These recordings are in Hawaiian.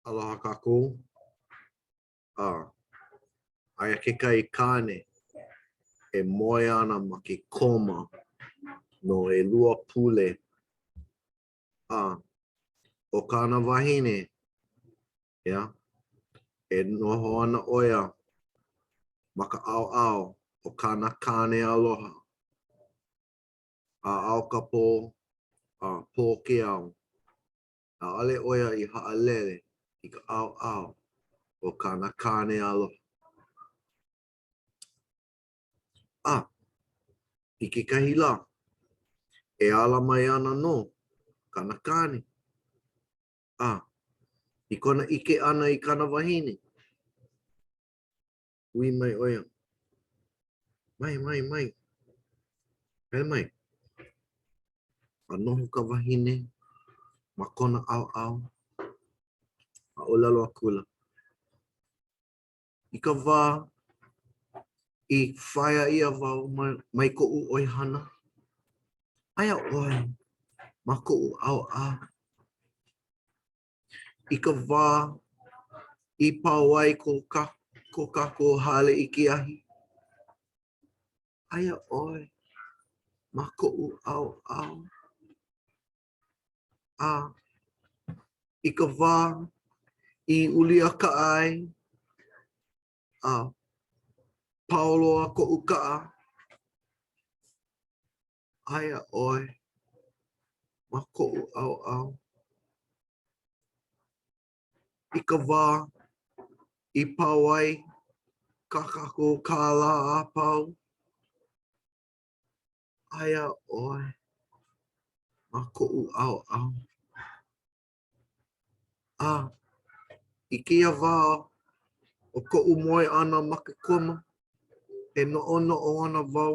Aloha kākou. A, aia kekahi kāne e moe ana ma ke koma no ʻelua pule. A, ʻo kāna wahine, ʻeā, e noho ana ʻo ia ma ka ʻaoʻao o kāna kāne aloha. A ao ka pō, a pō ke ao. ʻAʻole ʻo ia i haʻalele i ka ʻaoʻao o kāna kāne aloha. A i kekahi lā, e ala mai ana nō kāna kāne, a i kona ʻike ʻana i kāna wahine, Ui mai ʻo ia. Mai, mai, mai. Hele mai. A noho ka wahine ma kona ʻaoʻao, a ʻōlelo akula, I ka wā i faea ʻia wau mai koʻu ʻoihana, aia ʻoe ma koʻu ʻaoʻao. I ka wā i pau ai ko, ka, ko kākou hale i ke ahi, aia ʻoe ma koʻu ʻaoʻao. A i ka wā i ulia kaʻa ai, a pau loa koʻu kaʻa, Aia ʻoe ma koʻu ʻaoʻao. I ka wā i pau ai kā kākou kālā a pau, aia ʻoe ma koʻu ʻaoʻao. A i kēia wā o koʻu moe ʻana ma ke koma, e noʻonoʻo ana wau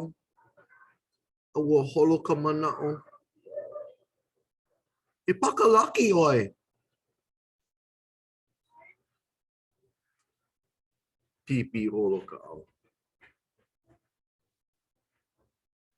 a ua holo ka manaʻo, E pakalaki ʻoe! Pīpī holo ka ʻawa.